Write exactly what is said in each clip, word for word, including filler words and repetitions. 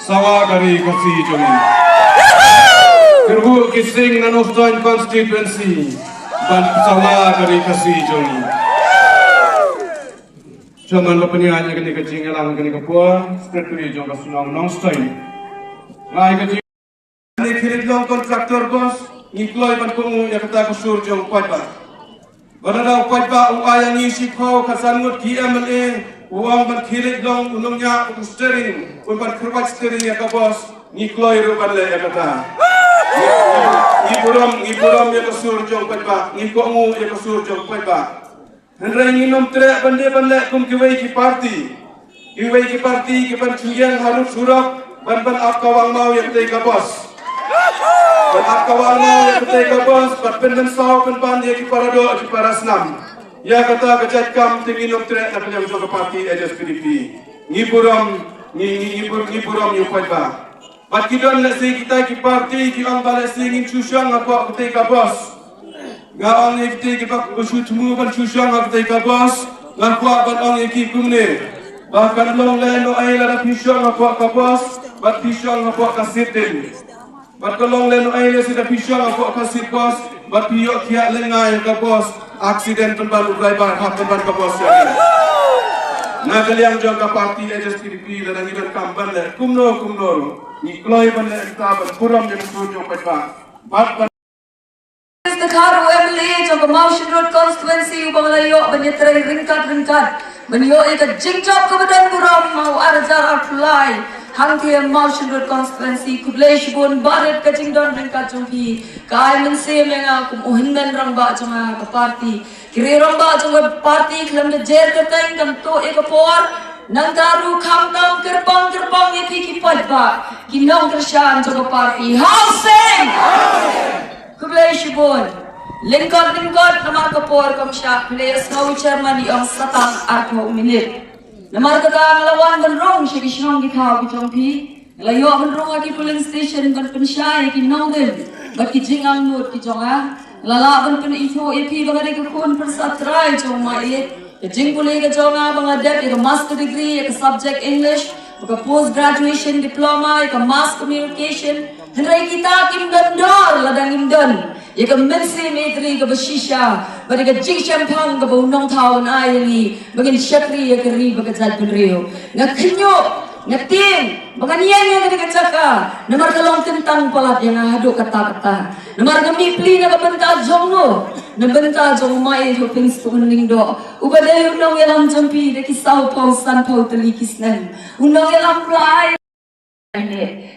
Sawa ka ri Khasi jong ngi. Kyrhuh ki sing na Nongstoiñ constituency ban sawa ka ri Khasi jong ngi. Chairman ba pynïaid ïa kane ka jingïalang kane ka por, secretary jong ka shnong Nongstoiñ. Ngai ka jing Ne khie leit long contractor boss, ngi kloi ban kohnguh ïa kata ka sur jong u paidbah. Ba lada u paidbah u ai ïa ngi shiphew khatsan ngut ki M L A, u ong ban khie leit long u nongñiah u steering, un ban kyrwat steering ïa ka boss, ngi kloi ruh ban leh ïa kata. Ngi burom, ngi burom ïa ka sur jong u paidbah, ngi kohnguh ïa ka sur jong u paidbah. Hynrei ngin ym treh ban dei ban leh kum kiwei ki parti. Kiwei ki parti ki ban shu ïeng harud surok ban ban ap kawang maw ïa katei ka boss. Ban ap kawang maw ïa katei ka boss, ban pynmynsaw pynban ïa ki para doh ki para snam. Ïa kata ka jait kam te ngin ym treh na ka liang jong ka parti H S P D P. Ngi burom, ngi ngi ngi bur ngi burom ïa u paidbah. Bad ki don lehse kita ki parti ki ong ba lehse ngin shu shong hapoh katei ka boss. Nga ong ïa kitei kiba shu thmu ban shu shong ha katei ka boss, nga kwah ban ong ïa ki kumne. Ba kan long lehnohei lada phi shong hapoh ka boss bad phi shong hapoh ka seat din. Bad kan long lehnohei lehse da phi shong hapoh ka seat boss bad phi ïoh khiah lyngngai ïa ka boss, accident pynban u driver, hap pynban ka boss ïa ki. Na ka liang jong ka parti H S P D P lada ngi donkam ban leh kumno kumno ruh, ngi kloi ban leh kata ban burom ïa ka sur jong u paidbah. Bad ban Dkhar, u M L A jong ka Mawshynrut constituency uba nga la ïoh ban ïatrei ryngkat ryngkat ban ïoh ïa ka jingjop kaba don burom ha u ar hajar arphew lai. Hangtei Mawshynrut constituency, khublei shibun baroh ka jingdon ryngkat jong phi. Ka ai mynsiem ïa nga kum u hynmen rangbah jong nga ka parti. Ki riew rangbah jong ka parti khlem da jer kyrteng kan tuh ïa ka por. Nangta ruh khamtam kyrpang kyrpang ïa phi ki paidbah, ki nongkyrshan jong ka parti. Hau seng! Khublei shibun. Lyngkot lyngkot namar ka por kam shah, phi la ïa sngew u chairman i ong sa tang arphew minit. Namar kata nga la wan ban rung sha ki shnong ki thaw ki jong phi. Nga la ïoh ban rung ha ki polling station ban pynshai ïa ki nongrim bad ki jingangnud ki jong nga. Nga la lah ban pynithuh ïa phi ba nga dei ka khun pyrsad trai jong u Maieit. Ka jingpule ka jong nga ba nga dep ïa ka master degree ïa ka subject English, bad ka post graduation diploma ïa ka mass communication. Hynrei kita kim don dor lada ngim don ïa ka mynsiem ïatrei kaba shisha bad ïa ka jingshemphang kaba u Nongthaw un ai ïa ngi ba ngin shakri ïa ka ri bad ka jaitbynriew. Nga khynñiuh, nga tieng ba ngan ïeng ïa kane ka jaka namar ka long kyntang palat ïa nga haduh katta katta. Namar nga mih pli na ka bynta jong no? Na bynta jong u Maieit Hopingstone Lyngdoh, uba dei u nongïalam jong phi da ki sawphew sanphew tylli ki snem. U nongïalam Blai.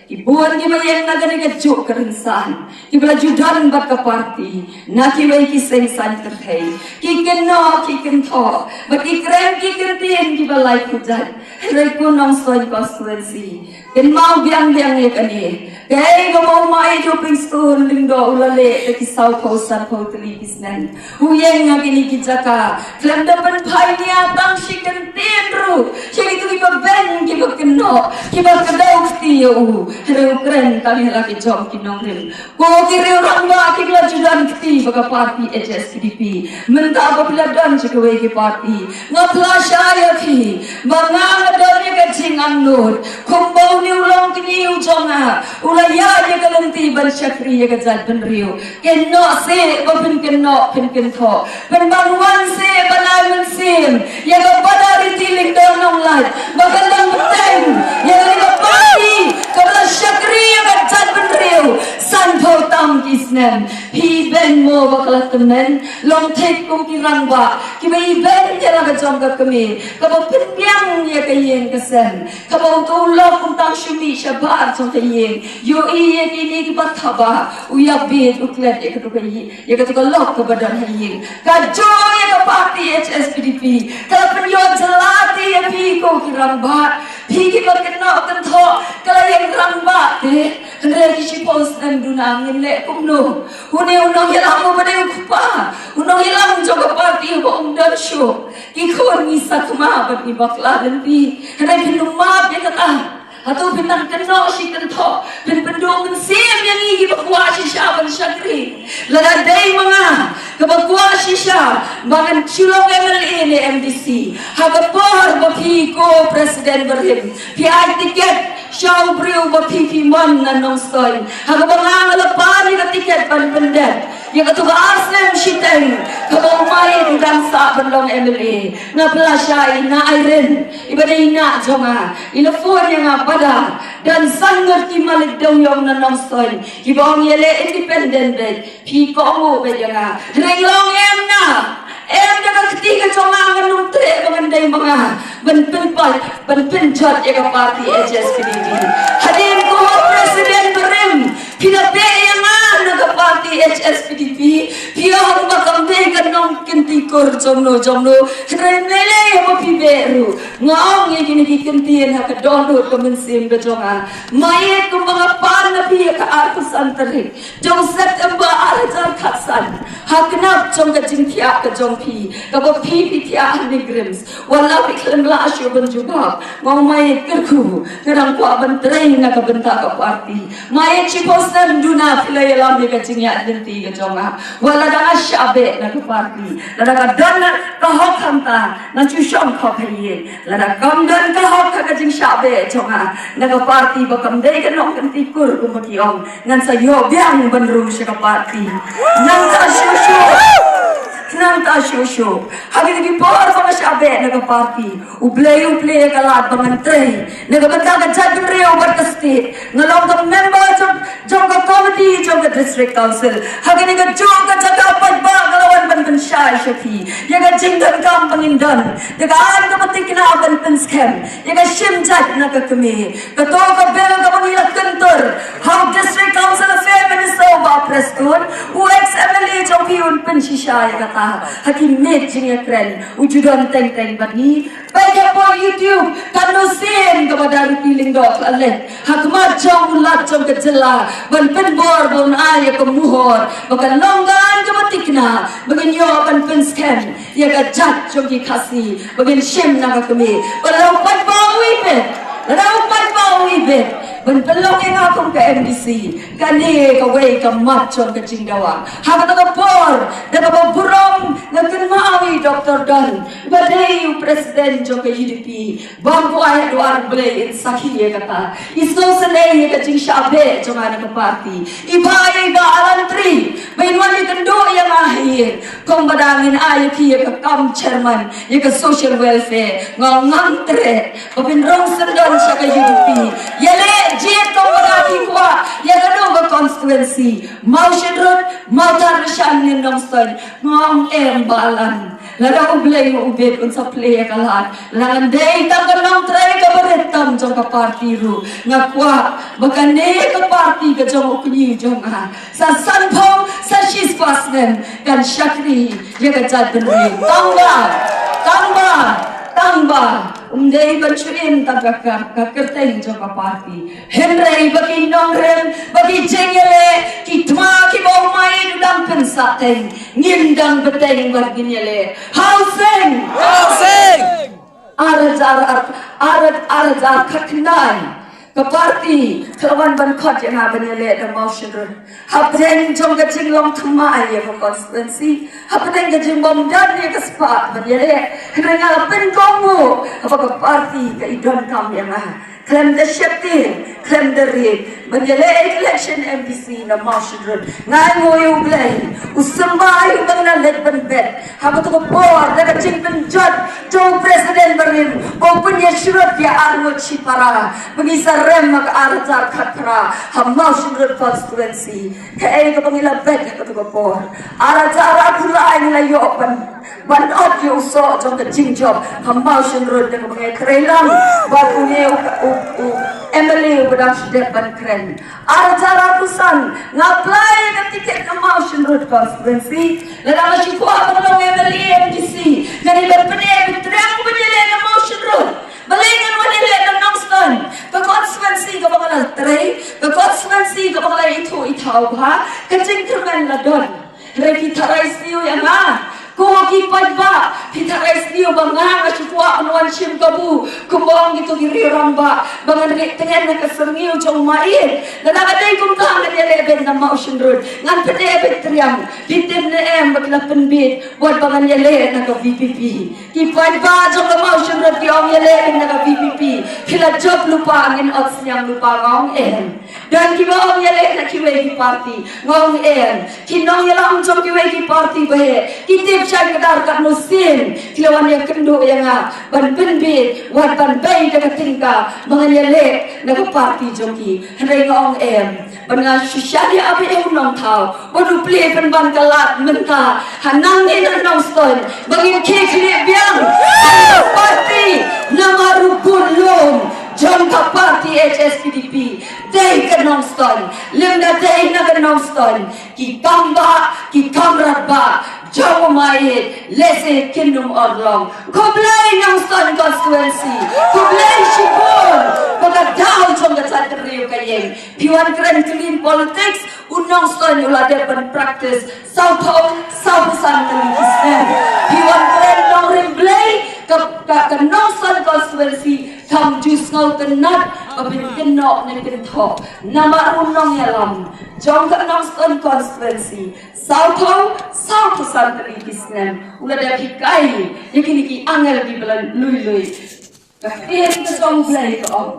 Ki bun kiba ïeng na kane ka juk ka rynsan, kiba la ju don bad ka parti na kiwei ki seng saiñ pyrthei, ki kynnoh ki kynthoh bad ki kren ki kyntien kiba lai khujat. Hynrei ko Nongstoiñ constituency, kynmaw biang biang ïa kane. Kaei kaba u Maieit Hopingstone Lyngdoh u la leh da ki sawphew sanphew tylli ki snem? U ïeng ha kine ki jaka khlem da pynphai nia tang shi kyntien ruh sha kito kiba beiñ kiba kynnoh, kiba kdew kti ïa u. Hynrei u kren tang ïa la ki jong ki nongrim. Ko ki riew rangbah kiba la ju don kti bad ka parti H S P D P, mynta ba phi la don sha kawei ki parti, nga phla shai ïa phi ba nga nga don ïa ka jingangnud. Kumba une u longkmie u jong nga u la ïaid ïa ka lynti ban shakri ïa ka jaitbynriew. Kynnoh seh ba phin kynnoh phin kynthoh. Pynban wan seh ban ai mynsiem ïa ka Badariti Lyngdoh Nonglait ba kan dang bteng ïa kane ka parti kaba la shakri ïa ka jaitbynriew sanphew tam ki snem. Phi beiñ mo ba ka la tymmen? Long thik kum ki rangbah kiba ibeiñ ïa la ka jong ka kmie kaba pynbiang ïa ka ïing ka sem. Kaba uto u lok um tang shu mih shabar jong ka ïing. Ïohi ïa kine kiba thaba, u ïa bit u klet ïa kato ka ïing, ïa kato ka lok kaba don ha ïing. Ka jong ïa ka parti H S P D P ka la pynïoh jylla te ïa phi ko ki rangbah. Phi kiba kynnoh kynthoh ka la ïeng rangbah te. Hynrei ki shiphew snem duna ngin leh kumno? Une u nongïalam uba dei u kpa, u nongïalam jong ka parti uba um don shuh. Ki khun ngi sakma bad ngi bakla lynti. Hynrei phin ym map ïa kata. Hato phin nang kynnoh shi kynthoh, phin pynduh mynsiem ïa ngi kiba kwah shisha ban shakri? Lada dei ma nga, ka Ba kwah shisha ba ngan shu long M L A ne M D C. Ha ka por ba phi ko president barim, phi ai tiket sha u briew ba phi phi mon na Nongstoiñ. Ha kaba nga nga la pan ïa ka tiket ban pyndep ïa ka tu ka ar snem shiteng kaba u Maieit u dang sah ban long M L A. Nga pynlashai na Irene, i ba dei i nah jong nga, i la phone ïa nga, Bada, don san ngut ki malik dewiong na Nongstoiñ kiba ong ïaleh independent beit. Phi kohnguh beit ïa nga. Hynrei long em na em da ka kti ka jong nga, ngan ym treh ba ngan dei ma nga ban pynpait, ban pynjot ïa ka party H S P D P. Hadien ko president barim, phi la beh ïa nga na ka party H S P D P. Phi ong ba kam dei ka nongkynti kur jongno jongno. Hynrei ym lei lei haba phi beh ruh. Nga ong ïa kine ki kyntien ha ka dohnud ka mynsiem ka jong nga. Maieit, kumba nga pan na phi ha ka arphew san tarik jong September ar hajar khatsan, ha kynap jong ka jingthiah ka jong phi, kaba phi phi thiah ha NEIGRIHMS, wat la phi khlem lah shuh ban jubab, nga ong Maieit, kyrkhu, nga dang kwah ban trei na ka bynta ka party. Maieit, shiphew snem duna phi la ïalam ïa ka jingïaid lynti ka jong nga. Wat lada nga shah beh na ka party, lada ka don ka hok hangta, ngan shu shong khop ha ïing. Lada kam don ka hok ha ka jingshah beh jong nga na ka party ba kam dei ka nongkynti kur kumba ki ong, ngan sa ïoh biang ban rung sha ka party. Nangta shuh shuh, nangta shuh shuh, ha kine ki por ba nga shah beh na ka party, U Blei u plie ïa ka lad ba ngan trei na ka bynta ka jaitbynriew bad ka state. Nga long ka member jong jong ka komiti jong ka District Council. Ha kane kajuh ka jaka paidbah nga la wan ban pynshai sha phi ïa ka jingdonkam ba ngin don, ïa ka aiñ kaba thikna ban pynskhem ïa ka shim jait na ka kmie. Kato ka bill kaba ngi la kyntur ha u District Council Affairs Minister, u Bah Prestone, u ex M L A jong phi un pynshisha ïa kata ha ki miet jingïakren, u ju don teng teng bad ngi. Peit hapoh YouTube, katno sien kaba da Ricky Lyngdoh ka leit ha khmat jong u Lat jong ka jylla ban pynbor ba un ai ïa ka mohor ba kan long ka aiñ kaba thikna ba ngin ïoh ban pynskhem ïa ka jait jong ki Khasi ba ngin shim na ka kmie. Ba la u paidbah u ibit, la u paidbah u ibit ban pynlong ïa nga kum ka M D C. Kane kawei ka mat jong ka jingdawa. Ha kata ka por da kaba burom nga kynmaw ïa i Doktor Don ba dei u president jong ka U D P. Bam kwai ha dwar Blei in sakhi ïa kata. I sngewsynei ïa ka jingshah beh jong nga na ka party. I ba, i ba Alan Tri ba in wan ïakynduh ïa nga ha ïing. Kumba dang in ai ïa phi ïa ka kam chairman ïa ka social welfare, nga ngam treh ba phin rung syndon sha ka U D P. Ïaleh jied kumba da phi kwah ïa kano ka constituency, Mawshynrut, Mawthadraishan ne Nongstoiñ. Nga ong em Bah Alan, lada U Blei u bit un sa plie ïa ka lad. Lada ngan dei tang ka nongtrei kaba rit tam jong ka party ruh, nga kwah ba kane ka party ka jong u kñi jong nga sa sanphew, sa shispah snem kan shakri ïa ka jaitbynriew. Tangba, tangba, tangba ym dei ban shu im tang ka, ka, ka kyrteng jong ka party. Hynrei ba ki nongrim, ba ki jingïaleh, ki thma kiba u Maieit u dang pynsah teng, ngin dang bteng bad ngin ïaleh. Housing! Housing! Ar hajar ar, ar, ar hajar khatkhyndai, ka party ka la wan ban khot ïa nga ban ïaleh na Mawshynrut. Hapdeng jong ka jinglong thymmai ïa ka constituency, hapdeng ka jingbym don ïa ka spah ban ïaleh, hynrei nga la pynkohnguh haba ka party ka i donkam ïa nga. Khlem da sheptieng, khlem da riej, ban ïaleh election M D C na Mawshynrut. Nga ainguh ïa U Blei, u symbai uba nga la leit ban bet ha kato ka por da ka jingpynjot jong u president barim ba u pynïasyrut ïa arngut shipara ba ngi sa rem ha ka ar hajar khatphra ha Mawshynrut constituency. Kaei kaba ngi la bet ha kato ka por? Ar hajar arphew lai ngi la ïoh ban, ban ot ïa u soh jong ka jingjop ha Mawshynrut da kaba ngi la trei lang bad une u, u, u M L A uba dang shu dep ban kren. Ar hajar arphew san nga apply ïa ka tiket na Mawshynrut constituency. Lada nga shu kwah ban long M L A M D C, nga dei ban pyneh ban triang ban ïaleh na Mawshynrut. Balei ngan wan ïaleh na Nongstoiñ, ka constituency kaba nga la trei, ka constituency kaba nga la ithuh ithaw bha? Ka jingkyrmen la don. Hynrei phi tharai sniew ïa nga, Ko ki paidbah, phi tharai sniew ba nga nga shu kwah ban wan shim kabu kumba ong kito ki riew rangbah ba ngan rieh tngen ha ka syrngiew jong u Maieit. Lada ka dei kumta ngan ïaleh beit na Mawshynrut, ngan pyneh beit triang. Phi tip ne em ba ki la pynbeit wat ba ngan ïaleh na ka VPP? Ki paidbah jong ka Mawshynrut ki ong ïaleh beit na ka VPP. Phi la jop lypa, ngin ot sniang lypa, nga ong em. Don kiba ong ïaleh na kiwei ki party, nga ong em. Ki nongïalam jong kiwei ki party ba heh ki tip shai kdar katno sien ki la wan ïakynduh ïa nga ban pynbeit wat ban bei da ka tyngka ba ngan ïaleh na ka party jong ki. Hynrei nga ong em. Ban nga shisha ïa ba ïa u nongthaw, ba u plie pynban ka lad mynta ha nangne na Nongstoiñ ba ngin khie khlieh biang ha ka party namar u bun lum jong ka party HSPDP. Dei ka Nongstoiñ, lymda dei na ka Nongstoiñ, ki kam bah, ki kam rat bah jong u Maieit lehse kin ym urlong. Khublei Nongstoiñ constituency, khublei shibun ba ka daw jong ka jaitbynriew ka ïeng. Phi wan kren clean politics, u Nongstoiñ u la dep ban practice sawphew, sawphew san tylli ki snem. Phi wan kren nongrim Blei, ka, ka, ka Nongstoiñ constituency kam ju sngewtynnat ba phin kynnoh ne kynthoh. Namar u nongïalam jong ka Nongstoiñ constituency sawphew, sawphew san tylli ki snem u la dep hikai ïa kine ki angel kiba la lui lui. Ka ktien ka jong U Blei ka ong,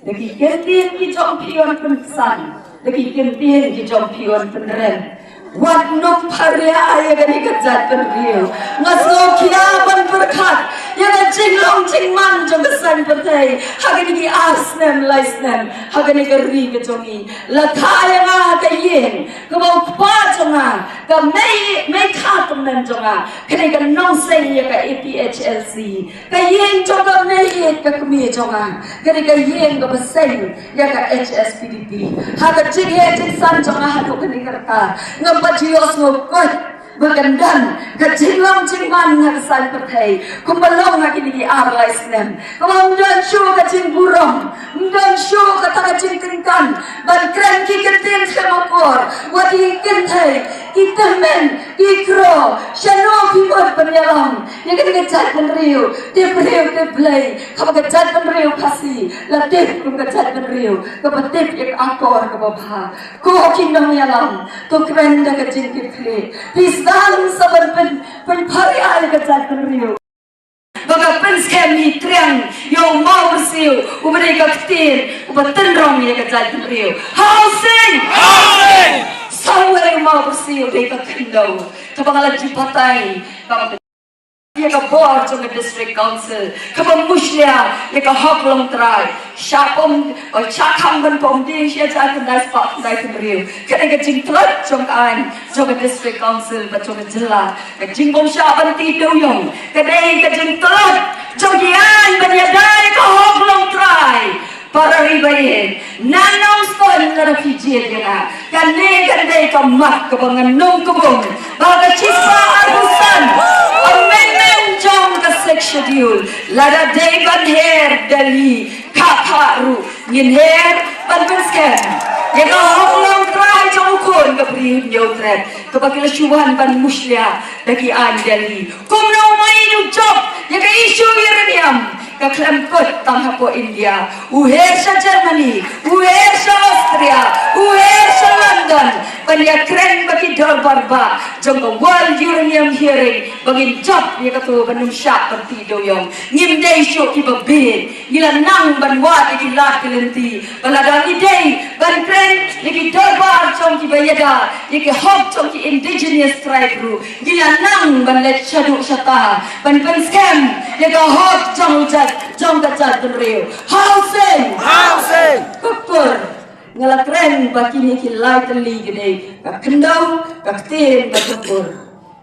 da ki kyntien ki jong phi yn pynksan, da ki kyntien ki jong phi yn pynrem. Wat nang pharia ïa kane ka jaitbynriew. Nga sngewkhia ban pyrkhat ïa ka jinglong jingman jong ka seng pyrthei ha kine ki ar snem lai snem ha kane ka ri ka jong ngi. La kha ïa nga ka ïing kaba u kpa jong nga, ka mei, mei kha tymmen jong nga, kane ka nongseng ïa ka APHLC. Ka ïing jong ka mei ïeit ka kmie jong nga, kane ka ïing kaba seng ïa ka HSPDP. Ha ka jingheh jingsan jong nga haduh kane ka rta, ngam pat ju ïohsngew kut ba kan don ka jinglong jingman ha ka saiñ pyrthei kumba long ha kine ki ar lai snem. Kaba ym don shuh ka jingburom, ym don shuh kata ka jingkynkan ban kren ki kyntien skhem akor wat ki kynthei, ki tymmen, ki kro. Shano phi mut ban ïalam ïa kane ka jaitbynriew tip briew tip Blei, kaba ka jaitbynriew Khasi la tip kum ka jaitbynriew kaba tip ïa ka akor kaba bha. Ko ki nongïalam, to kren da ka jingkitkhlieh. Phi sdang sa ban pyn, pynpharia ïa ka jaitbynriew. Ba ka pynskhem hi triang ïa u Mawbyrsiew uba dei ka ktien uba tynrong ïa ka jaitbynriew. Housing! Housing! Sawei u Mawbyrsiew dei ka khyndew kaba nga la ju batai kaba ïa ka bor jong ka District Council kaba mushlia ïa ka hok longtrai. Shah pom, oh, shah khang ban pom ding sha jar khyndai spah khyndai phew hynriew. Kane ka jingtlot jong ka aiñ jong ka District Council bad jong ka jylla. Ka jingbym shah ban tih dewïong ka dei ka jingtlot jong ki aiñ ban ïada ïa ka hok longtrai. Para ri ba ïeit, na Nongstoiñ lada phi jied ïa nga, kane kan dei ka mat kaba ngan nongkbong ba ka shispah arphew san amendment jong ka Sixth Schedule. Lada dei ban her Delhi, khapkha ruh ngin her ban pynskhem ïa ka hok longtrai jong u khun ka Bri Hynñiewtrep kaba ki la shu wan ban mushlia da ki aiñ Delhi. Kumno ma i u jop ïa ka issue uranium, ka khlem kut tang hapoh India, u her sha Germany, u her sha Austria, u her sha London ban ïakren bad ki dorbar bah jong ka World Uranium Hearing ba ngin jop ïa kato ban ym shah ban tih dewïong. Ngim dei shuh kiba bieit. Ngi la nang ban wad ïa ki lad ki lynti ba lada ngi dei ban kren ïa ki dorbar jong kiba ïada ïa ki hok jong ki indigenous tribe ruh, ngi la nang ban leit shaduh shata ban pynskhem ïa ka hok jong u jait, jong ka jaitbynriew. Housing! Housing! Ka kur. Nga la kren ba kine ki lai tylli ki dei ka khyndew, ka ktien bad ka kur.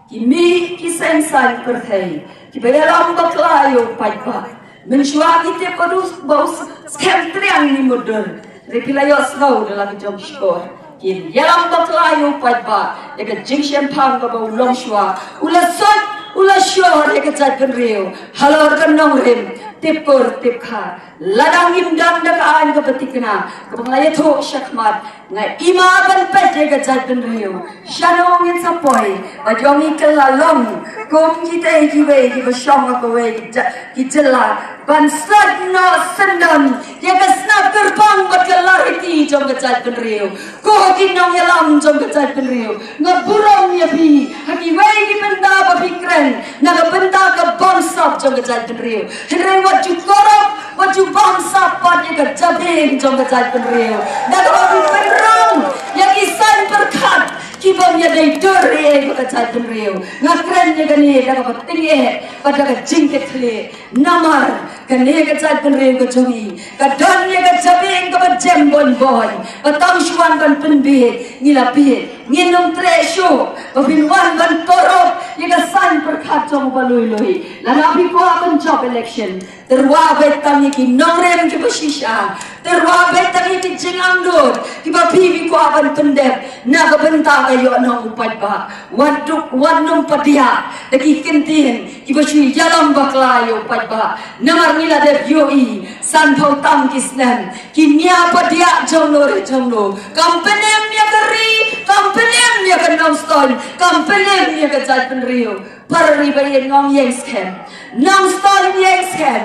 Ki mih ki seng saiñ pyrthei kiba ïalam bakla ïa u paidbah. Mynshuwa ki tip ba u, ba u skhem triang ni mutdur. Hynrei phi la ïohsngew da la ki jong shkor, ki ïalam bakla ïa u paidbah. Ïa ka jingshemphang kaba u longshuwa, u la sot, u la shor ïa ka jaitbynriew halor ka nongrim. tip kur tip kha. Lada ngim don da ka aiñ kaba thikna kaba nga la ïathuh shakhmat, nga ima ban peit ïa ka jaitbynriew. Shano ngin sa poi? Ba jong ngi ka la long kum kitei kiwei kiba shong ha kawei ki ja-, ki jylla ban sait noh syndon ïa ka snap kyrpang bad ka lariti jong ka jaitbynriew. Ko ki nongïalam jong ka jaitbynriew, nga burom ïa phi ha kiwei ki bynta ba phi kren na ka bynta ka bamsap jong ka jaitbynriew. Hynrei wat ju korop, wat ju bamsap pat ïa ka jabieng jong ka jaitbynriew. Na kaba phi pynrung ïa ki saiñ pyrkhat ki bym ïadei dur ïa ka jaitbynriew. Nga kren ïa kane da kaba tyngeh bad da ka jingkitkhlieh. Namar kane ka jaitbynriew ka jong ngi ka don ïa ka jabieng kaba jem boin boin. Ba tang shu wan ban pynbieit ngi la bieit. Ngin ym treh shuh ba phin wan ban korop ïa ka saiñ pyrkhat jong u ba lui lui. Lada phi kwah ban jop election, tyrwa beit tang ïa ki nongrim kiba shisha. Tyrwa beit tang ïa ki jingangnud kiba phi phi kwah ban pyndep na ka bynta ka ïoh nong u paidbah. Wat duk, wat nym padiah da ki kyntien kiba shu ïalam bakla ïa u paidbah. Namar ngi la dep ïohi sanphew tam ki snem, ki nia padiah jongno re jongno. Kam pynim ïa ka ri, kam pynim ïa ka Nongstoiñ, kam pynim ïa ka jaitbynriew. Para ri ba ïeit, ngong ïeng skhem. Nongstoiñ ïeng skhem.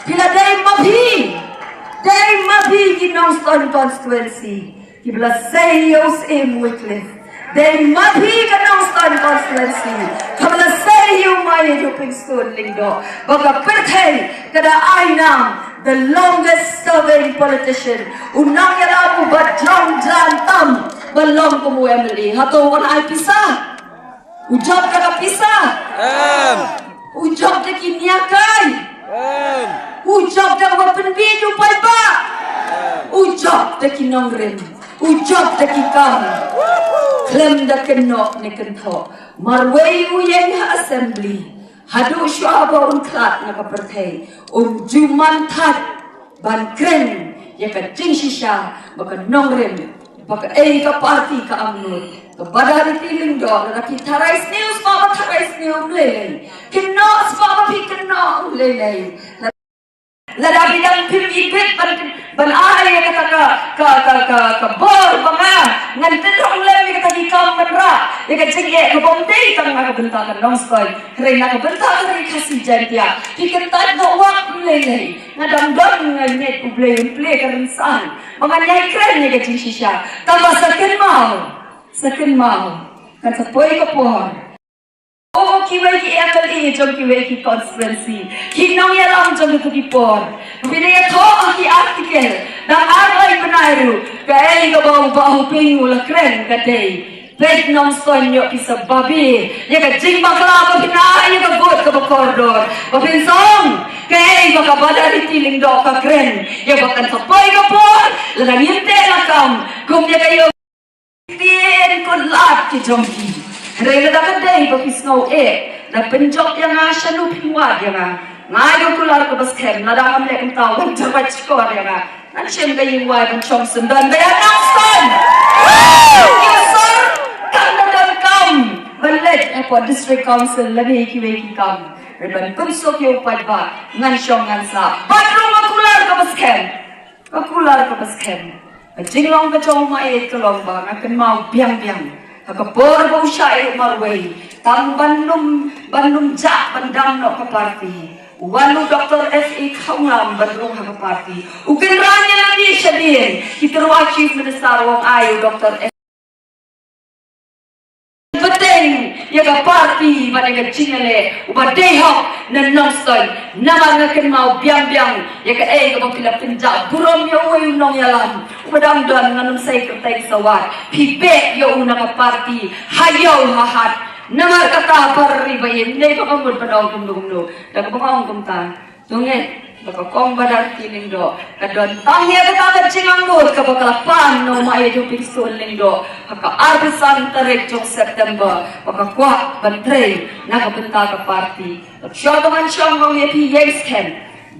Phi la dei ma phi, dei ma phi ki Nongstoiñ constituency kiba la sei ïa u Syiem Wycliffe. Dei ma phi ka Nongstoiñ constituency kaba la sei ïa u Maieit Hopingstone Lyngdoh. Ba ka pyrthei ka da ai nam the longest serving politician, u nongïalam uba jrong jlan tam ban long kum u M L A. Hato u wan ai pisa? U jop da ka pisa? Em. U jop da ki nia kai? Em. U jop da kaba pynbieit u paidbah? Em. U jop da ki nongrim. U jop da ki kam. Khlem da kynnoh ne kynthoh. Marwei u ïeng ha assembly, haduh shuwa ba un khlad na ka pyrthei, um ju man thait ban kren ïa ka jingshisha ba ka nongrim, ba kaei ka party ka angnud. Ka Badariti Lyngdoh, lada phi tharai sniew sbah ba tharai sniew, ym lei lei. Kynnoh sbah ba phi kynnoh, ym lei lei. Lada phi dang phim ibit ban, ban ai ïa kata ka, ka, ka, ka, ka bor ba nga ngan pynrung lem ïa kata ki kam ban rah ïa ka jingeh ka bym dei tang na ka bynta ka Nongstoiñ, hynrei na ka bynta ka Ri Khasi Jaiñtia. Phi kyntait noh wat, ym lei lei. Nga dang don, nga ngeit U Blei un plie ka rynsan ba ngan ïai kren ïa ka jingshisha. Tangba sa kynmaw, sa kynmaw, kan sa poi ka por, o kiwei ki M L A jong kiwei ki constituency, ki nongïalam jong kito ki por, phi da ïathoh ha ki article, dang ar lai bnai ruh, kaei kaba u Bah Hoping u la kren ka dei: Peit Nongstoiñ, ïoh phi sa babe ïa ka jingbakla ba phin ai ïa ka vote kaba kordor. Ba phin sa ong kaei ba ka Badariti Lyngdoh ka kren, ïa ba kan sa poi ka por, lada ngim teh lakam kum ïa ka ïoh ktien ko lad ki jong ki. Hynrei lada ka dei ba phi sngew eh da pynjop ïa nga, shano phin wad ïa nga? Nga ai ka kular kaba skhem, lada ngam leh kumta, wan jabait shkor ïa nga. Ngan shim ka ïing wai ban shong syndon ka ïa Nongstoiñ. Ïa sor, kam da donkam ban leit hapoh District Council lane kiwei ki kam, hynrei ban pynsuk ïa u paidbah, ngan shong ngan sah. Bad ruh ka kular kaba skhem, ka kular kaba skhem. Ka jinglong ka jong u Maieit ka long ba nga kynmaw biang biang ha ka por ba u shah ïa u marwei, tang ban ym, ban ym jah ban dam noh ka party, u wan u Doctor F A Khonglam ban rung ha ka party. U kynran ïa lade shadien, ki tyrwa Chief Minister u ong ai u Doctor F A bteng ïa ka party bad ïa ka jingïaleh, uba dei hok na Nongstoiñ. Namar nga kynmaw biang biang ïa kaei kaba phi la pynjah burom ïa uwei u nongïalam uba dang don, ngan ym sei kyrteng sa wat. Phi beh ïa u na ka party ha ïew ha hat. Namar kata, para ri ba ïeit, ym dei ba nga mut ban ong kumno kumno. Da kaba nga ong kumta, to ngeit ba ka Kong Badariti Lyngdoh ka don tang ïa kata ka jingangnud kaba ka la pan na u Maieit Hopingstone Lyngdoh ha ka arphew san tarik jong September, ba ka kwah ban trei na ka bynta ka party. Bad shuwa ba ngan shong, nga ong ïa phi, ïeng skhem.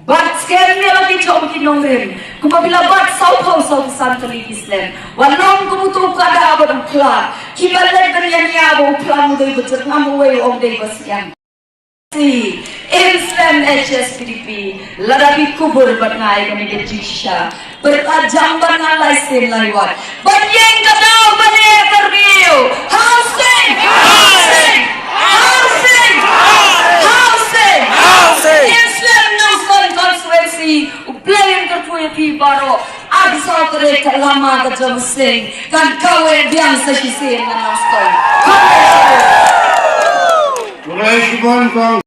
Bat skhem ïa la ki jong ki nongrim, kumba phi la bat sawphew sawphew san tylli ki snem. Wat long kum uto u kada ba dang khlad, kiba leit ban ïania ba u phlang u dei ba jyrngam, uwei u ong dei ba syiang. Im slem H S P D P, lada phi kubur bad nga ïa kane ka jingshisha. Pyrta jam bad nga lai sien lai wat. Ban ïeng ka daw ban ïa ka riew. Housing! Housing! Housing! Housing! Housing! Im slem Nongstoiñ constituency, U Blei un kyrkhu ïa phi baroh. Arphew saw tarik ka lama ka jong sing kan kaweh biang sa shisien na Nongstoiñ. Congratulations. Congratulations, Bang.